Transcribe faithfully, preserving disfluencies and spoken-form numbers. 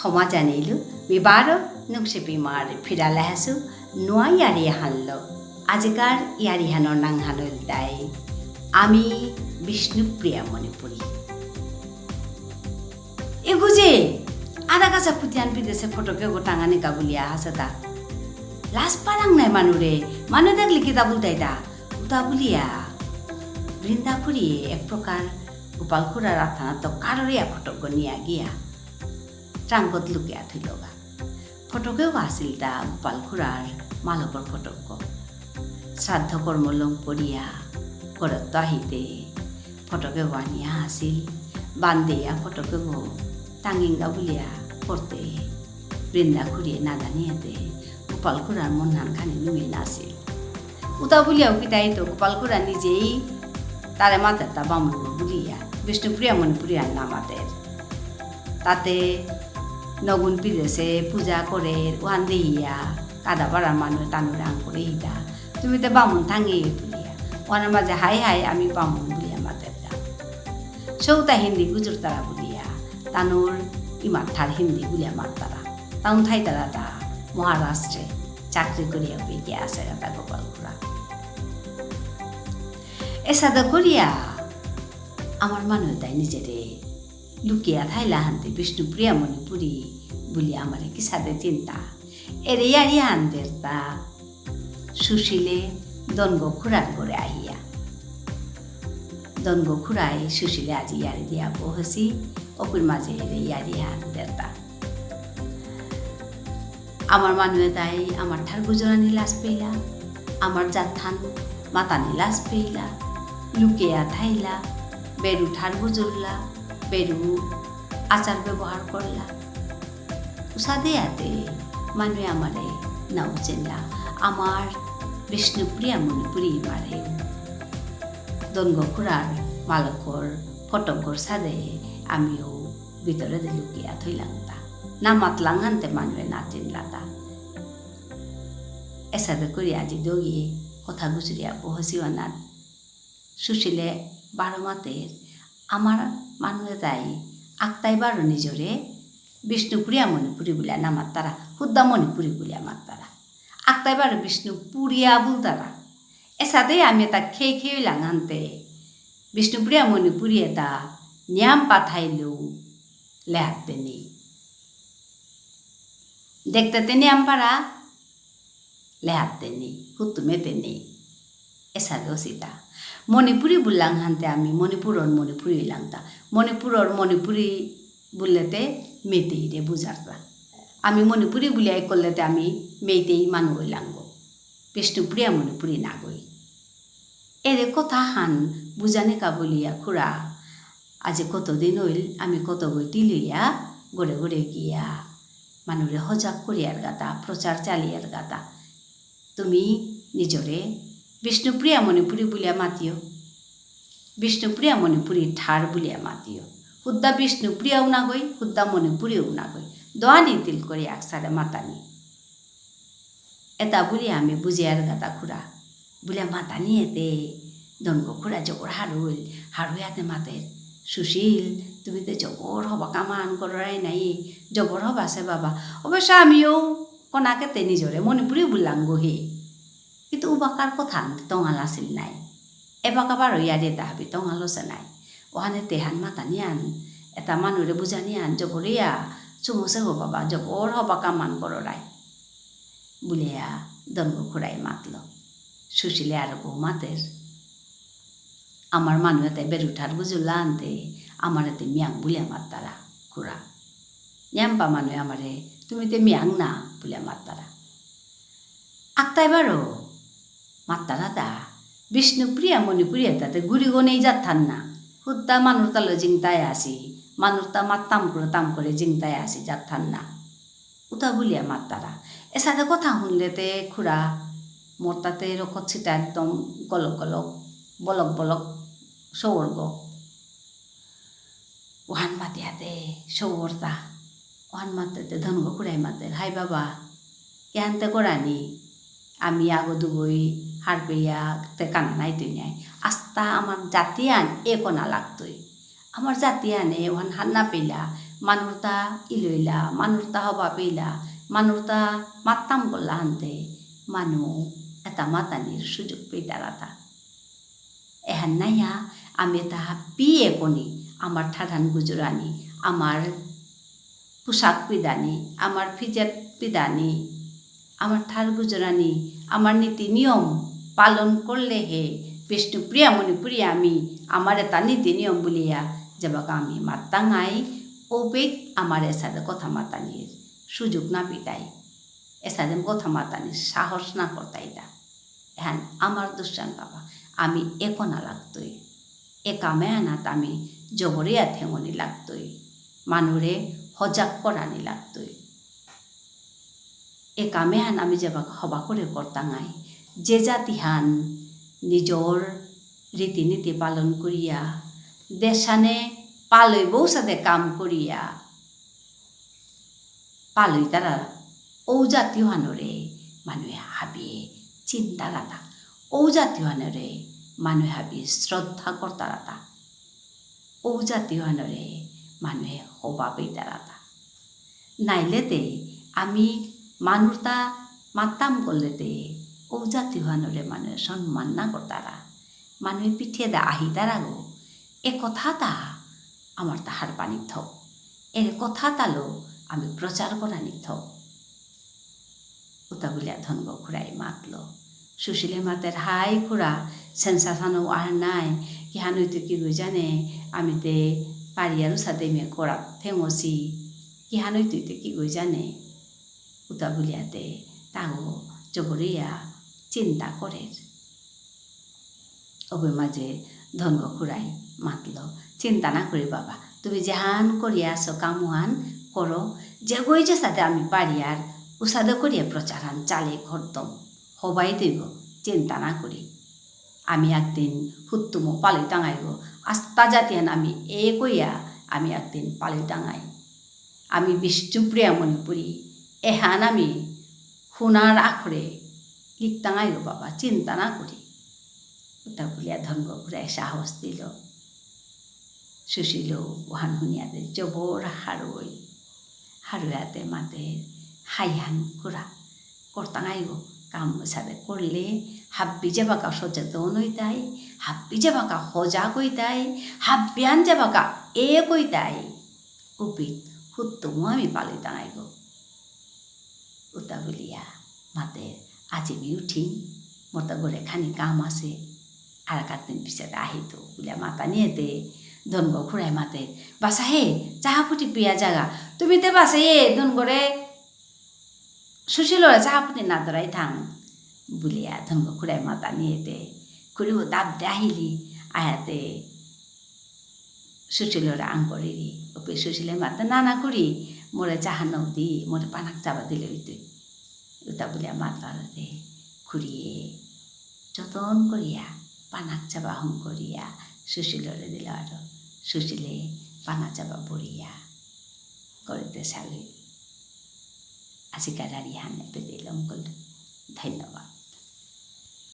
ক্ষমা জানিলু, মি বারো নুংসিপি মার ফিরালে হাসু, নুয়া ইয়ারি হানলো। আজিকার ইয়ারি হানর নাং হানল তাই, আমি বিষ্ণুপ্রিয়া মণিপুরী। এগো যে, আধা কাঁচা ফুটিয়ান পিদেসে ফটকে গো টাঙানি কাবুলিয়া হাসেতা। লাজ পারাং নাই মানুরে, মানু দেখলে কিতা বুলতাইতা, উতা বুলিয়া। বৃন্দা খুড়িয়ে এক প্রকার গোপাল খুড়ার আথানা তো কারোরিয়া ফটক গো নিয়া গিয়া। ট্রাঙ্কত লুকিয়া থইলগা। ফটকেও আসিল তা গোপাল খুড়ার মালকর ফটক। শ্রাদ্ধ কর্ম লম পড়িয়া ঘরত আহিতে ফটকেও আনিয়া আসিল। বান্দেয়া ফটকেও টাঙিঙ্গা বুলিয়া করতে বৃন্দা খুড়িয়ে না জানিয়েতে গোপাল খুড়ার মন হান খানি নুঙে নাসিল। উতা বুলিয়াও কিতাই তো গোপাল খুড়া নিজেই তারে মাতের তা বামুন বুলিয়া, বিষ্ণুপ্রিয়া মণিপুরী আর না মাতের। তাতে নগুন পিদেসে পূজা করে, ওহান দেহিয়া, কাদা পাড়া মানু তানুরে আং করে হিতা। তুমি তে বামুন থাঙে বুলিয়া। ওহানের মাঝে হাই হাই আমি বামুন বুলিয়া মাতের তা। সৌতা হিন্দি গুজরতারা বুলিয়া, তানুর ইমার ঠার হিন্দি বুলিয়া মাততারা। তানু থাইতারা তা মহারাষ্ট্রে চাকরি করিয়া বেগে আসে গাতা গোপাল খুড়া। এসাদে করিয়া আমার মানু এতাই নিজেরে লুকিয়া থাইলা হানতে বিষ্ণুপ্রিয়া মণিপুরী বুলিয়া আমারে কিসাদে চিন্তা। এরে ইয়ারি হান দেরতা সুশীলে দনগ খুড়ার ঘরে আহিয়া। দনগ খুড়াই সুশীলে আজি ইয়ারি দিয়া বহসি, অকুর মাঝে এরে ইয়ারি হান দেরতা। আমার মানু এতাই আমার ঠার গুজরানি লাজ পেইলা, আমার জাতহান মাতানি লাজ পেইলা, লুকিয়া থাইলা, বেরু ঠার গুজরলা, বেরু আচার ব্যবহার করলা। উসাদে আতে মানুয়ে আমারে নাউ চেনলা, আমার বিষ্ণুপ্রিয়া মণিপুরী মারে। দনগ খুড়ার মালকর ফটকর সাদে আমিও ভিতরে দে লুকিয়া থইলাংতা। না মাতলাং হানতে মানুয়ে না চিনলাতা। এসাদে করি আজি দগিয়ে কথা গুজরিয়া বহসিওয়ানাত। সুশীলে বারো মাতের, আমার মানু এতাই আকতাই বারো নিজরে বিষ্ণুপ্রিয়া মণিপুরী বুলিয়া না মাত্তারা, হুদ্দা মণিপুরী বুলিয়া মাত্তারা। আকতাই বারো বিষ্ণুপুরিয়া বুলতারা। এসাদে আমি এতা খেয়ে খেয়ে লাঙানতে। বিষ্ণুপ্রিয়া মণিপুরী এতা নিয়াম পাথাইলেও লেহাতে নেই। দেখতে তে নিয়াম পারা, লেহাতে নেই, হুতুমেতে নেই। এসাদে অসিতা। মণিপুরী বুললাং হানতে আমি মণিপুরর মণিপুরী লাংতা। মণিপুরর মণিপুরী বুললেতে মেইতেইরে বুঝারতা। আমি মণিপুরী বুলিয়া করলেতে আমি মেইতেই মানু লাঙ্গো। বিষ্ণুপ্রিয়া মণিপুরী নাগই। এরে কথা হান বুঝানে কা বুলিয়া খুড়া, আজি কতদিন হইল আমি কত গই তিলইয়া ঘরে ঘরে গিয়া মানুরে হজাক করিয়ার গাতা, প্রচার চালিয়ার গাতা। তুমি নিজরে বিষ্ণুপ্রিয়া মণিপুরী বুলিয়া মাতিও। বিষ্ণুপ্রিয়া মণিপুরী ঠার বুলিয়া মাতিও। হুদ্দা বিষ্ণুপ্রিয়াও নাগই, হুদ্দা মণিপুরীও নাগই। দোয়ানি তিল করি আকসারে মাতানি। এতা বুলিয়া আমি বুঝিয়ার গাতা খুড়া। বুলিয়া মাতানি এতে দনগ খুড়া জবর হারুইল, হারুয়াতে মাতের। সুশীল, তুমি তে জবর হবা কামান কররাই নাই, জবর হবা সে বাবা। অবশ্য আমিও কোনাকেতে নিজরে মণিপুরী বুললাঙ্গো হে। কিন্তু উবাকার কথা আনতে তঙাল আসিল নাই। এবাকা বারো ইয়ারি এতা হাবি তঙাল আসে নাই। ওহানে তেহান মাতানিয়ান, এতা মানুরে বুঝানিয়ান, জবরিয়া, চুমসে গো বাবা, জবর হবা কামান কররাই। বুলিয়া দনগ খুড়াই মাতল। সুশীলে আরো গো মাতের। আমার মানু এতাই বেরুঠার গুজুলা আনতে, আমার এতে মিয়াং বুলিয়া মাত্তারা, খুড়া। নিয়াম্পা মানু আমারে, তুমি তে মিয়াং না, বুলিয়া মাত্তারা। আকতাই বারো, মাত্তারা তা, বিষ্ণুপ্রিয়া মণিপুরী এতাতে গুড়ি গনেই জাতহান না। হুদ্দা মানুর তালো জিংতায় আসি, মানুর তা মাত্তাম করে তাম করে জিংতায় আসি জাতহান না। উতা বুলিয়া মাত্তারা। এসাদে কথা হুনলেতে খুড়া, মোর তাতে রকত সিটা একদম গলক গলক, বলক বলক, সৌরগ। ওহান মাতিয়াতে সৌরতা। ওহান মাতেতে দনগ খুড়াই মাতের, হাই বাবা, এহানতে করানি, আমি আগো দুগই হারপেয়া তে কানা নাই তুই নাই। আস্তা আমার জাতিয়ান এ কোনা লাগতই। আমার জাতি আনে ওহান হার না পেলা, মানুরতা ইলইলা, মানুরতা হবা পেলা, মানুরতা মাত্তাম করলা আনতে, মানু এতা মাতানির সুযোগ পেতারাতা। এহান নাইয়া আমি এতা হাব্বি একনি, আমার ঠারহান গুজরানি, আমার পোশাক পিদানি, আমার ফিজেত পিদানি, আমার ঠার গুজরানি, আমার নীতি নিয়ম পালন করলে হে বিষ্ণুপ্রিয়া মণিপুরী আমি, আমার এতা নীতি নিয়ম বুলিয়া যেবাকা আমি মাত্তাঙাই, ওবেক আমার এসাদে কথা মাতানির সুযোগ না পিতাই, এসাদে কথা মাতানির সাহস না করতাইতা। এহান আমার দুষহান বাবা, আমি একনা লাগতই। এ কাম এহানাত আমি জবরিয়া থেঙনি লাগতই। মানুরে হজাক করানি লাগতই। এ কাম এহান আমি যেবাকা হবা করে করতাঙাই, যে জাতিহান নিজর রীতিনীতি পালন করিয়া, দেশহানে পালইবৌসাদে কাম করিয়া, পালইতারা ঔ জাতিহানরে মানুয়ে হাবিয়ে চিনতারাতা, ঔ জাতিহানরে মানুয়ে হাবিয়ে শ্রদ্ধা করতারাতা, ঔ জাতিহানরে মানুয়ে হবা পেইতারাতা। নাইলেতে আমি মানুরতা মাত্তাম করলেতে ঔ জাতিহানরে মানুয়ে সম্মান না করতারা। মানুয়ে পিঠেদা আহিতারাগো। এ কথাতা আমার তাহার পানি থক। এ কথাতালো আমি প্রচার করানি থক। উতা বুলিয়া ধনগ খুড়াই মাতলো। সুশীলে মাতের, "হাই খুড়া, সেন্সাসানো আর নাই। কিহানই তো কি গই জানে, আমি তে পারিয়ার উসাদে মে করাত থেঙসি। কিহানই তুই তে কি গই জানে।" উতা বুলিয়াতে তাগো জবরিয়া চিন্তা করের। ওবে মাঝে ধনগ খুড়াই মাতলো, "চিন্তা না করি বাবা, তুমি যেহান করিয়া আসো কামহান করো, যেগই যেসাদে আমি পারিয়ার উসাদে করিয়া প্রচারহান চালে করতম, হবাই দিব, চিন্তা না করি। আমি একদিন হুত্তুমো পালই টাঙাইব, আস্তা জাতিহান আমি এ কইয়া আমি একদিন পালই টাঙাই।" আমি বিষ্ণুপ্রিয়া মণিপুরী, এহান আমি হুনার আখরে লিখতাঙাইগো বাবা, চিন্তা না করি। উতা বুলিয়া ধনগ খুড়াই সাহস দিল। সুশীল ওহান হুনিয়াতে জবর হারুই। হারুয়াতে মাতে, "হাইহান খুড়া, করতাঙাইগো, কাম সাদে করলে হাব্বি যেবাকা সচেতন হইতাই, হাব্বি যেবাকা হজাগ হইতাই, হাব্বিয়ান যেবাকা এক হইতাই।" উপিত হুত্তুমো আমি পালইতাঙাইগো। উতা বুলিয়া মাতে, "আজি মি উঠিম, মোর তো ঘরে খানি কাম আছে, আর কাদিন পিছেদে আহিতো," বুলিয়া মাতানিয়েতে ধনগ খুড়াই মাতে, "বাসা হে, চাহা ফুটি পিয়া যাগা, তুমি তে বাসা হে, ধনগরে সুশীলরে চাহা ফুটি না ধরাই থাং," বুলিয়া ধনগ খুড়াই মাতানিয়েতে খুড়িও দাবদে আহিলি, আয়াতে সুশীলরে আঙকরিরি। ওপে সুশীলে মাতে, "না না খুড়ি, মোরে চাহা নৌদি, মোরে পানাক চাবা দিলে হইতই।" উতা বুলিয়া মাতারতে খুড়িয়ে যতন করিয়া পানাক চাবা হঙকরিয়া সুশীলরে দিল আর সুশীলে পানা চাবা বরিয়া করিতে চালি। আজিকার আরিহান এপেদে লমকল। ধন্যবাদ।